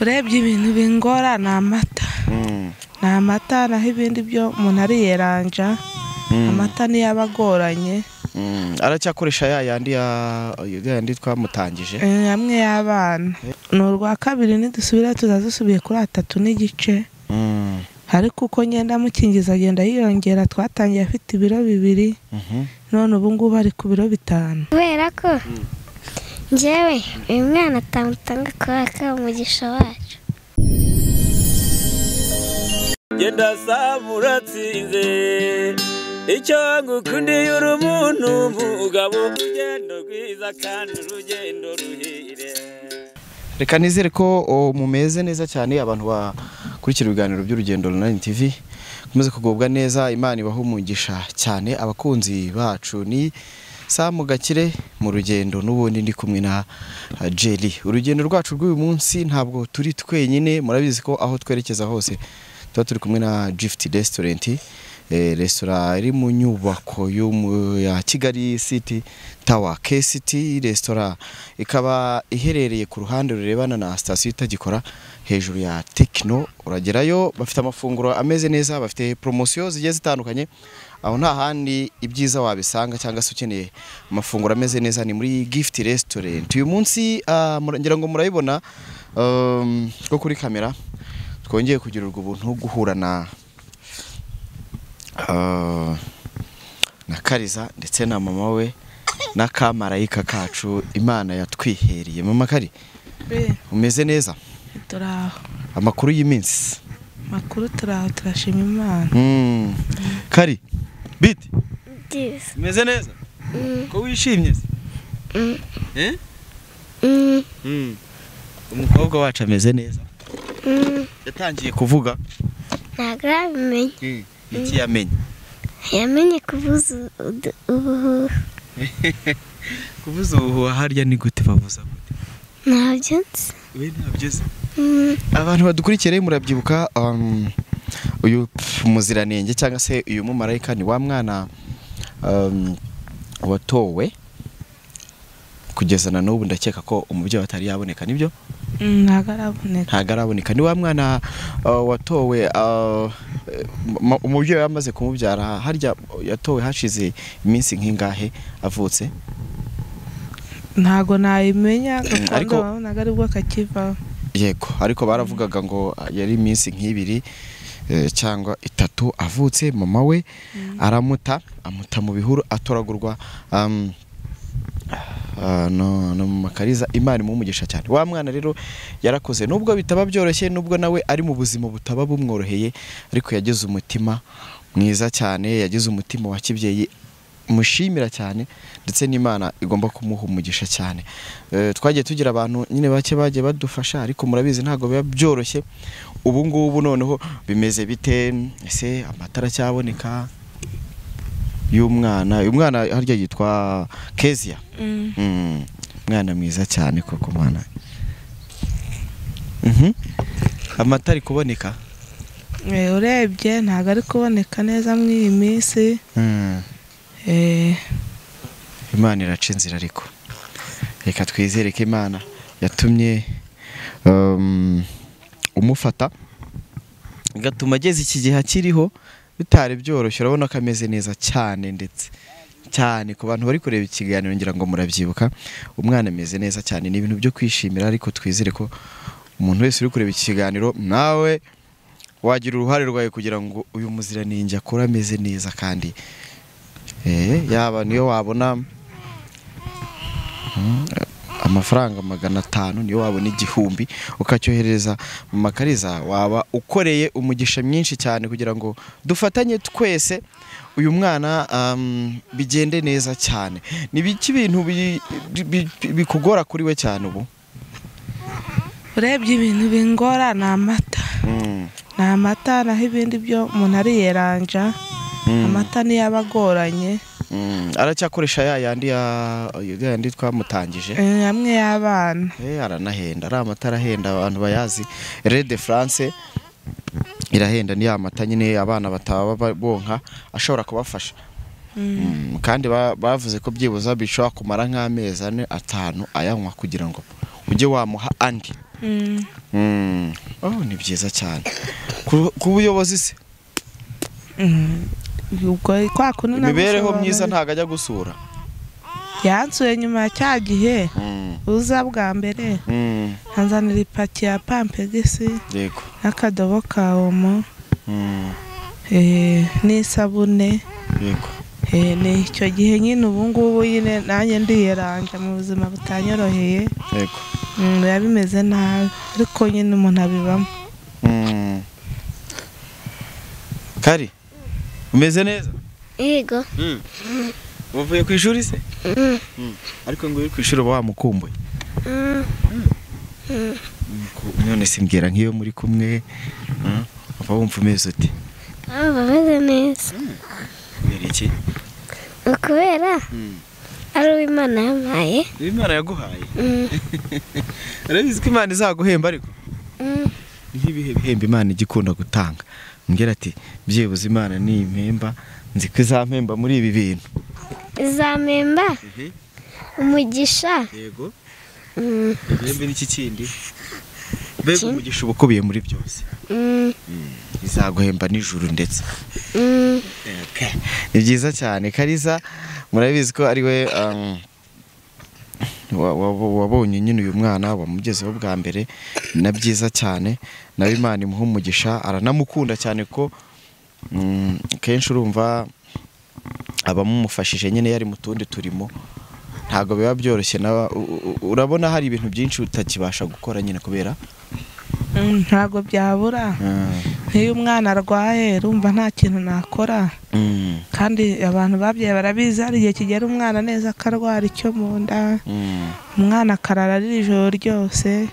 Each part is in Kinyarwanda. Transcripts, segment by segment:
Urebye ibintu bingora ni amata. Ni amata, naho ibindi byo umuntu ariyeranja. Amata niyo aba agoranye. Aracyakoresha ya yandi ya yandi twamutangije. Amwe y'abana. Ni urwa kabiri nidusubira tuzazusubiye kuri 3.5. Ariko uko ngenda mukingiza agenda yiyongera, twatangiye afite ibiro 2. None ubu ngubu ari ku biro 5. Kubera ko njyewe uyu mwana atamutanga kubera umugisha wacu. Genda samuratsinze icyo ngukundiye uri umuntu mugabo, urugendo rwiza kandi urugendo ruhire. Reka nizere ko mumeze neza cyane abantu bakurikira ibiganiro by'urugendo online TV, mukomeze kugubwa neza, Imana ibahe umugisha cyane. Abakunzi bacu ni Samu Gakire mu rugendo, n'ubundi ndi kumwe na Jelly. Urugendo rwacu rw'uyu munsi ntabwo turi twenyine, murabizi ko aho twerekeza hose tuba turi kumwe na Gift Restaurant, restaurant iri mu nyubako ya Kigali City Tower, KCT restaurant, ikaba iherereye ku ruhande rurebana na sitasiyo itagikora hejuru ya Tekno. Uragerayo bafite amafunguro ameze neza, bafite promosiyo zigiye zitandukanye, aho nta handi ibyiza wabisanga cyangwa se ukeneye amafunguro ameze neza ni muri Gift Restaurant. Uyu munsi ngira ngo murayibona ko kuri kamera twongeye kugira urwo buntu guhura na Kariza ndetse na mama we na kamarayika kacu Imana yatwihereye. Mama Kari, umeze neza? Turaho. Amakuru y'iminsi? Makuru turaho, turashima Imana. Kari, bite? Umeze neza? Ko wishimye se? Umukobwa wacu ameze neza? Yatangiye kuvuga? Ntabwo arabimenya. Iki yamenye? Yamenye kuvuza ubuhuha. Kuvuza ubuhuha harya ni gute, bavuza gute? Ntabyo nzi. We ntabyo uzi? Abantu badukurikira murabyibuka uyu muziranenge cyangwa se uyu mumarayika ni wa mwana watowe kugeza na n'ubu ndakeka ko umubyeyi atari yaboneka, nibyo? Ntabwo araboneka. Ntabwo araboneka. Ni wa mwana watowe umubyeyi yamaze kumubyara, harya yatowe hashize iminsi nk'ingahe avutse? Ntabwo nayimenya ariko nabonaga aribwo akakivaho. Yego, ariko baravugaga ngo yari iminsi nk'ibiri cyangwa 3 avutse, mama we aramuta, amuta mu bihuru, atoragurwa no Makariza. Imana imumugisha cyane. Wa mwana rero yarakoze, nubwo bitaba byoroshye, nubwo nawe ari mu buzima butaba bumworoheye, ariko yagize umutima mwiza cyane, yagize umutima wa kibyeyi mushimira cyane, ndetse n'Imana igomba kumuha umugisha cyane. Twagiye tugira abantu nyine bake bagiye badufasha, ariko murabizi ntabwo biba byoroshye. Ubu ngubu noneho bimeze bite? Ese amatara cyaboneka y'umwana? Uyu mwana harya yitwa Kezia. Mwana mwiza cyane koko mwana. Amata ari kuboneka? Urebye ntabwo ari kuboneka neza muri iyi minsi. Imana iraca inzira, ariko reka twizere ko Imana yatumye umufata igatuma ageze iki gihe akiriho, bitari byoroshye. Urabona ko ameze neza cyane, ndetse cyane ku bantu bari kureba ikiganiro ngira ngo murabyibuka, umwana ameze neza cyane, ni ibintu byo kwishimira. Ariko twizere ko umuntu wese uri kureba ikiganiro nawe wagira uruhare rwawe kugira ngo uyu muziranenge akore ameze neza, kandi yaba niyo wabona amafaranga 500, niyo wabona 1000 ukacyohereza mu Makariza, waba ukoreye umugisha mwinshi cyane, kugira ngo dufatanye twese uyu mwana bigende neza cyane. Ni biki bintu bikugora kuri we cyane ubu? Urebye ibintu bingora ni amata. Ni amata, naho ibindi byo umuntu ariyeranja. Amata niyo aba agoranye. Aracyakoresha ya yandi ya yandi twamutangije? Amwe y'abana. Aranahenda, ari amata arahenda, abantu bayazi. Red de France irahenda, ni amata nyine abana bataba bonka ashobora kubafasha. Kandi bavuze ko byibuza bishobora kumara nk'amezi 4 5 ayanywa kugira ngo ujye wamuha andi. Oh, ni byiza cyane. Ku buyobozi se? Ubwo kwa kundi imibereho myiza ntago ajya gusura. Yansuye nyuma ya cya gihe uza bwa mbere anzanira ipaki ya pampegisi yego n'akadobo ka omo n'isabune yego. Ni icyo gihe nyine ubu ngubu nyine nanjye ndiyeranja mu buzima butanyoroheye yego. Biba bimeze nabi ariko nyine umuntu abibamo. Kari umeze neza? Yego. Uvuye ku ishuri se? Ariko ngo uri ku ishuri uba wamukumbuye. None simbwira nk'iyo muri kumwe uba wumva umeze ute? Bameze neza. Kubera iki? Kubera ari uw'Imana yampaye. Imana yaguhaye? Urabizi ko Imana izaguhemba ariko? Nk'ibihe bihembo Imana igikunda gutanga. Mbwira ati byibuze Imana ni impemba nzi ko izampemba muri ibi bintu. Izampemba umugisha. Yego. Ihembe n'iki kindi? Mbega umugisha uba ukubiye muri byose. Izaguhemba nijuru ndetse. Ni byiza cyane. Kariza murabizi ko ari we wabonye nyine uyu mwana wamugezeho bwa mbere, na byiza cyane nawe Imana imuha umugisha, aranamukunda cyane ko kenshi urumva abamumufashije nyine yari mu tundi turimo ntago biba byoroshye. Urabona hari ibintu byinshi utakibasha gukora nyine kubera ntago byabura. Nk'iyo umwana arwaye urumva nta kintu nakora, kandi abantu babyaye barabizi hari igihe kigera umwana neza akarwara icyo mu nda, umwana akarara ari ijoro ryose,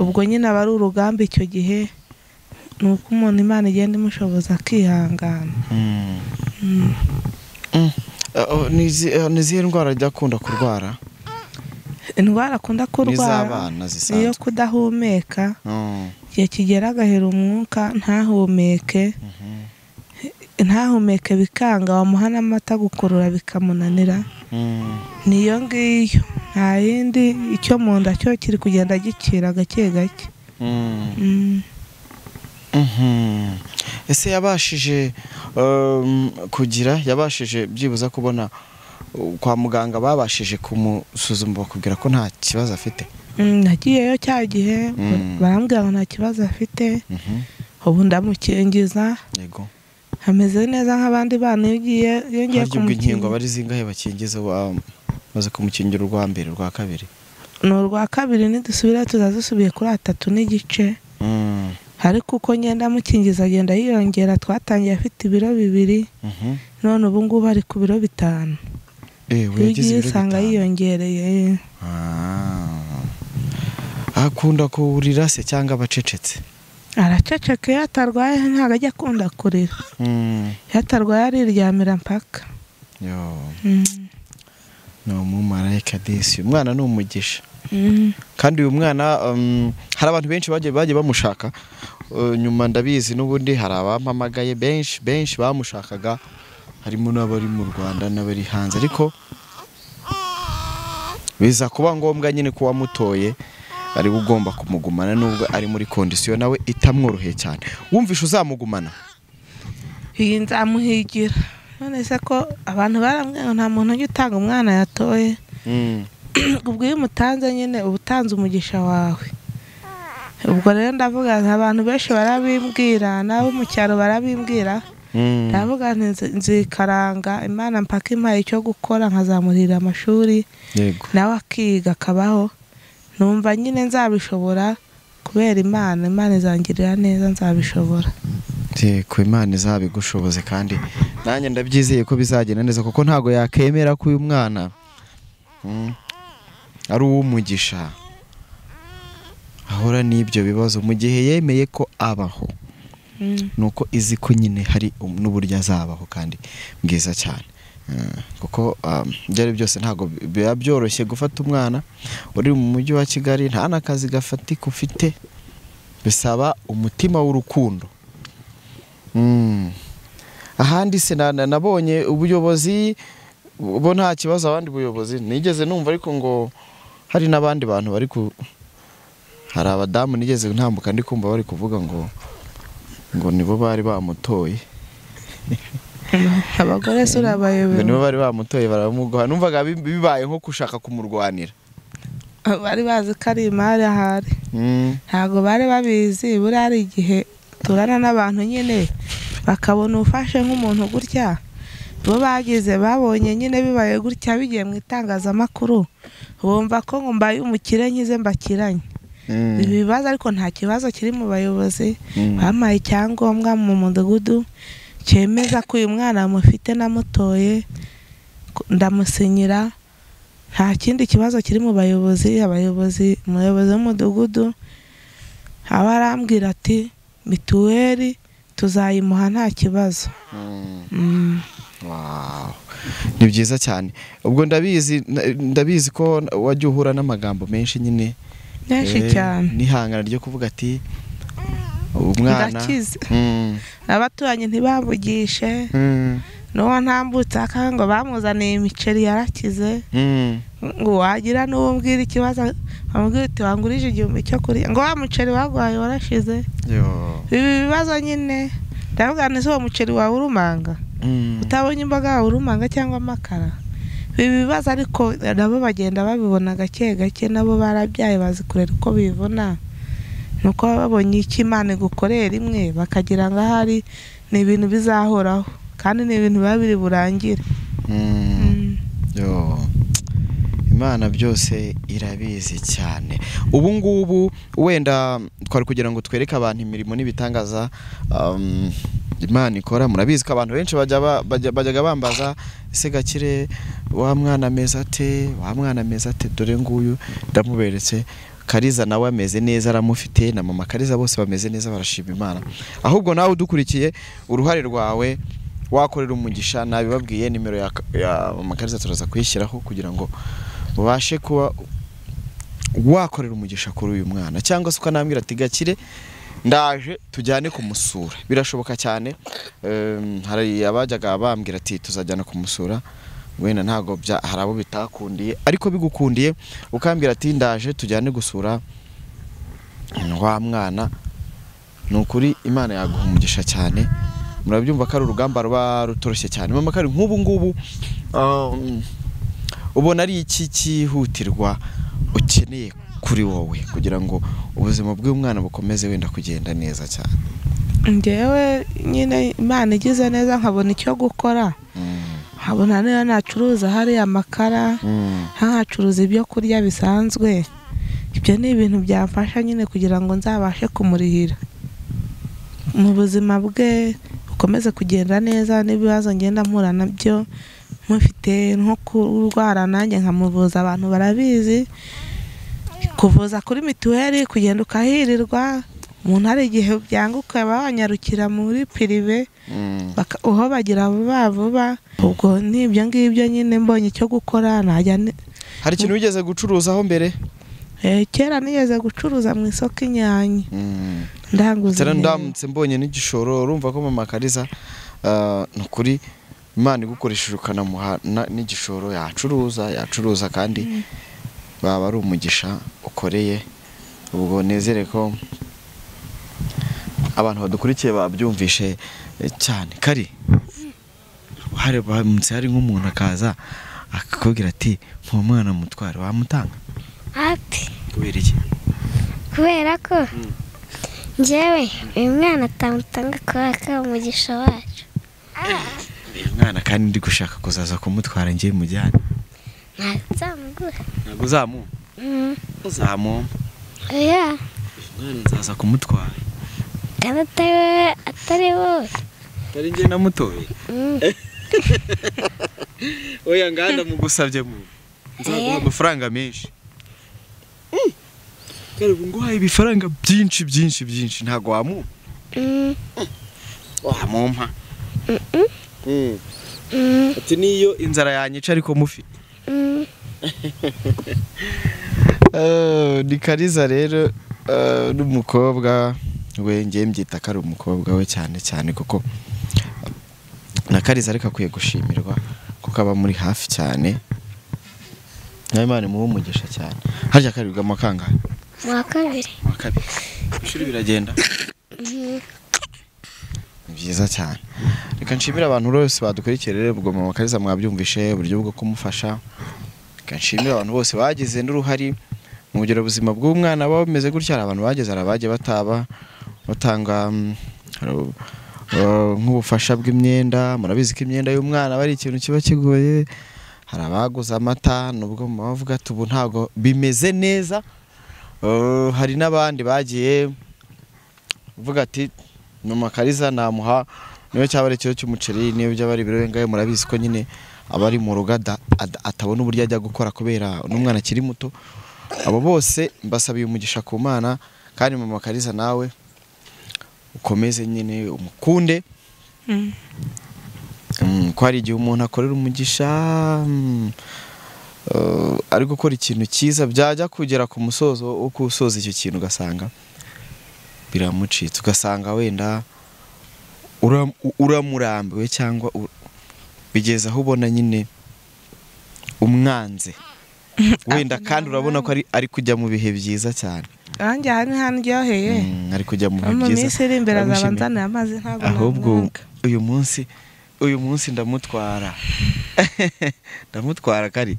ubwo nyine aba ari urugamba icyo gihe. Ni uko umuntu Imana igenda imushoboza akihangana. Ni izihe ndwara ajya akunda kurwara? Indwara akunda kurwara niyo kudahumeka, igihe kigera agahera umwuka ntahumeke, ntahumeke bikanga, wamuha n'amata gukurura bikamunanira. Niyo ngiyo, nta yindi. Icyo mu nda cyo kiri kugenda gikira gake gake. Ese yabashije kugira, yabashije byibuza kubona kwa muganga babashije kumusuzuma bakubwira ko nta kibazo afite? Nagiyeyo cya gihe barambwira ngo nta kibazo afite. Ubu ndamukingiza. Yego. Ameze neza nk'abandi bana. Iyo ugiye yongeye kumukinga inkingo bari zingahe bakingiza baze kumukingira urwa mbere urwa kabiri? Ni urwa kabiri, nidusubira tuzazusubiye kuri 3 n'igice. Ariko uko ngenda mukingiza agenda yiyongera, twatangiye afite ibiro 2, none ubu ngubu ari ku biro 5. Iyo ugiye usanga yiyongereye. Akunda kurira se cyangwa abacecetse? Araceceka iyo atarwaye ntabwo ajya akunda kurira. Iyo atarwaye ariryamira mpaka. Ni umumarayika disi, umwana ni umugisha. Kandi uyu mwana hari abantu benshi bagiye bamushaka nyuma, ndabizi n'ubundi hari abampamagaye benshi benshi bamushakaga, harimo n'abari mu Rwanda n'abari hanze, ariko biza kuba ngombwa nyine ko wamutoye ari ugomba kumugumana nubwo ari muri kondisiyo nawe itamworoheye cyane. Wumvishe uzamugumana? Iyi nzamuhigira. None se ko abantu barambwiye nta muntu ujya utanga umwana yatoye. Ubwo iyo umutanze nyine uba utanze umugisha wawe. Ubwo rero ndavuga abantu benshi barabimbwira, n'abo mu cyaro barabimbwira, ndavuga nzikaranga Imana mpaka impaye icyo gukora nkazamurira amashuri nawe akiga akabaho. Numva nyine nzabishobora kubera Imana, Imana izangirira neza nzabishobora. Yego, Imana izabigushoboze kandi nanjye ndabyizeye ko bizagenda neza, kuko ntago yakemera ko uyu mwana ari uw'umugisha ahora n'ibyo bibazo mu gihe yemeye ko abaho. Nuko izi ko nyine hari n'uburyo azabaho kandi bwiza cyane, kuko byari byose ntago biba byoroshye gufata umwana uri mu mujyi wa Kigali nta n'akazi gafatika ufite, bisaba umutima w'urukundo. Ahandi se nabonye ubuyobozi bo nta kibazo, abandi buyobozi nigeze numva ariko ngo hari n'abandi bantu bari Hari abadamu nigeze ntambuka ndi kumva bari kuvuga ngo nibo bari bamutoye. Abagore se urabayobewe? Nibo bari bamutoye baramuguha. Numvaga bibaye nko gushaka kumurwanira. Bari bazi ko ari imari ahari. Ntabwo bari babizi. Buriya hari igihe turana n'abantu nyine bakabona ufashe nk'umuntu gutya, bo bagize babonye nyine bibaye gutya bigiye mu itangazamakuru, bumva ko ngo mbaye umukire nkize mbakiranye. Ibibazo ariko nta kibazo kiri mu bayobozi. Bampaye icyangombwa mu mudugudu cyemeza ko uyu mwana mufite namutoye, ndamusinyira. Nta kindi kibazo kiri mu bayobozi. Abayobozi, umuyobozi w'umudugudu aba arambwira ati mituweli tuzayimuha nta kibazo. Wow. Ni byiza cyane. Ubwo ndabizi ko wajya uhura n'amagambo menshi nyine, menshi cyane, n'ihangana ryo kuvuga ati umwana ndakize. Abaturanyi ntibavugishe. N'uwo ntambutse ngo bamuzaniye imiceri yarakize. Ngo wagira n'uwo mbwira ikibazo amubwira ati wangurije 1000 cyo kurya, ngo wa muceri waguhaye warashize. Ibi bibazo nyine ndavuga nti uwo muceri wawe urumanga, utabonye imboga wawe urumanga cyangwa amakara. Ibi bibazo ariko nabo bagenda babibona gake gake, nabo barabyaye bazi kurera uko bivuna. Nuko babonye icyo Imana igukorera rimwe bakagira ngo ahari ni ibintu bizahoraho, kandi ni ibintu biba biri burangire. Yo. Imana byose irabizi cyane. Ubu ngubu wenda twari kugira ngo twereke abantu imirimo n'ibitangaza Imana ikora. Murabizi ko abantu benshi bajyaga bambaza ese Gakire wa mwana ameze ate, wa mwana ameze ate, dore nguyu ndamuberetse. Kariza nawe ameze neza, aramufite na mama Kariza, bose bameze neza, barashima Imana. Ahubwo nawe udukurikiye uruhare rwawe wakorera umugisha, nabibabwiye nimero ya mama Kariza turaza kuyishyiraho kugira ngo ubashe kuba wakorera umugisha kuri uyu mwana, cyangwa se ukanambwira ati Gakire ndaje tujyane kumusura. Birashoboka cyane. Hari abajyaga bambwira ati tuzajyana kumusura, wenda ntago hari abo bitakundiye, ariko bigukundiye ukambwira ati ndaje tujyane gusura wa mwana, ni ukuri Imana yaguha umugisha cyane. Murabyumva ko ari urugamba ruba rutoroshye cyane. Mama Kari, nk'ubu ngubu ubona ari iki cyihutirwa ukeneye kuri wowe kugira ngo ubuzima bw'umwana bukomeze wenda kugenda neza cyane? Njyewe nyine Imana igize neza nkabona icyo gukora, nkabona niyo nacuruza hari amakara, nkacuruza ibyo kurya bisanzwe. Ibyo ni ibintu byamfasha nyine kugira ngo nzabashe kumurihira mu buzima bwe bukomeze kugenda neza, n'ibibazo ngenda mpura nabyo mufite nko kurwara nanjye nkamuvuza. Abantu barabizi kuvuza kuri mituweli kugenda ukahirirwa, umuntu hari igihe byanguka banyarukira muri pirive aho bagira vuba vuba. Ubwo n'ibyo ngibyo nyine mbonye icyo gukora najya. Hari ikintu wigeze gucuruzaho mbere? Kera nigeze gucuruza mu isoko inyanya, ndanguza. Ndamutse mbonye n'igishoro, urumva ko mama Kariza ni ukuri Imana igukoresheje ukanamuha n'igishoro, yacuruza kandi baba ari umugisha ukoreye. Ubwo nizere ko abantu badukurikiye babyumvishe cyane. Kari hari bamutse hari nk'umuntu akaza akakubwira ati mpa mwana mutware, wamutanga? Ati kubera iki? Kubera ko njyewe uyu mwana atamutanga kubera ko umugisha wacu. Uyu mwana kandi ndi gushaka kuzaza kumutwara ngiye mujyane. Ntabwo Ntabwo uzamu? Uzamu. Oya. Umwana nzaza kumutwara. Kandi atari wowe. Atari njye namutoye. Oya nganda mugusabye mu. Nzaguha amafaranga menshi. Kare nguhaye ibifaranga byinshi byinshi byinshi ntago wamu. Wamumpa. Ati niyo inzara yanyica ariko mufite. Ni Kariza rero n'umukobwa we, ngiye mbyita ko ari umukobwa we cyane cyane kuko na Kariza ariko akwiye gushimirwa kuko aba muri hafi cyane. Nawe Imana imuhe umugisha cyane. Harya Kari wiga mu wa kangahe? Mu wa kabiri. Mu wa kabiri. Ishuri biragenda? Ni byiza cyane. Reka nshimire abantu bose badukurikiye rero, ubwo mama Kariza mwabyumvishe uburyo bwo kumufasha. Reka nshimire abantu bose bagize n'uruhari mu kugira ubuzima bw'umwana baba bumeze gutya. Hari abantu bageze, hari abagiye bataba batanga nk'ubufasha bw'imyenda. Murabizi ko imyenda y'umwana aba ari ikintu kiba kigoye. Hari abaguze amata nubwo mama bavuga ati ubu ntabwo bimeze neza. Hari n'abandi bagiye uvuga ati mama Kariza namuha niyo cyaba ari ikiro cy'umuceri, niyo byaba ari ibiro bingahe. Murabizi ko nyine aba ari mu rugo atabona uburyo ajya gukora kubera n'umwana akiri muto. Abo bose mbasabiye umugisha ku Mana, kandi mama Kariza nawe ukomeze nyine umukunde. Ko hari igihe umuntu akorera umugisha ari gukora ikintu cyiza, byajya kugera ku musozo wo kusoza icyo kintu ugasanga biramucitse, ugasanga wenda uramurambiwe cyangwa bigeze aho ubona nyine umwanze wenda, kandi urabona ko ari kujya mu bihe byiza cyane. Nanjye aha ni handyoheye. Ari kujya mu bihe byiza. Mu minsi iri imbere azaba nzaniye amazi, ntabwo ahubwo uyu munsi ndamutwara. Ndamutwara Kari.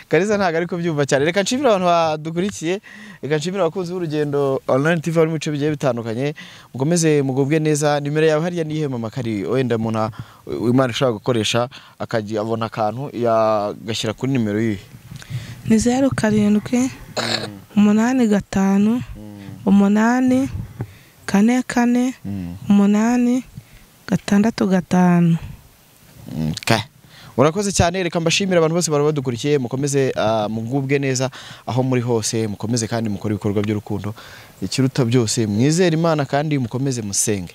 Kariza ntabwo ari kubyumva cyane. Reka nshimire abantu badukurikiye, reka nshimire abakunzi b'urugendo online TV bari mu bice bigiye bitandukanye. Mukomeze mugubwe neza. Nimero yawe hariya ni iyihe mama Kari? Wenda umuntu Imana ishobora gukoresha akajya abona akantu yagashyira kuri nimero yihe? Ni 0 7 8 5 8 4 4 8 6 5. Okay. Urakoze cyane. Reka mbashimire abantu bose bari badukurikiye. Mukomeze mugubwe neza aho muri hose, mukomeze kandi mukore ibikorwa by'urukundo. Ikiruta byose mwizere Imana kandi mukomeze musenge.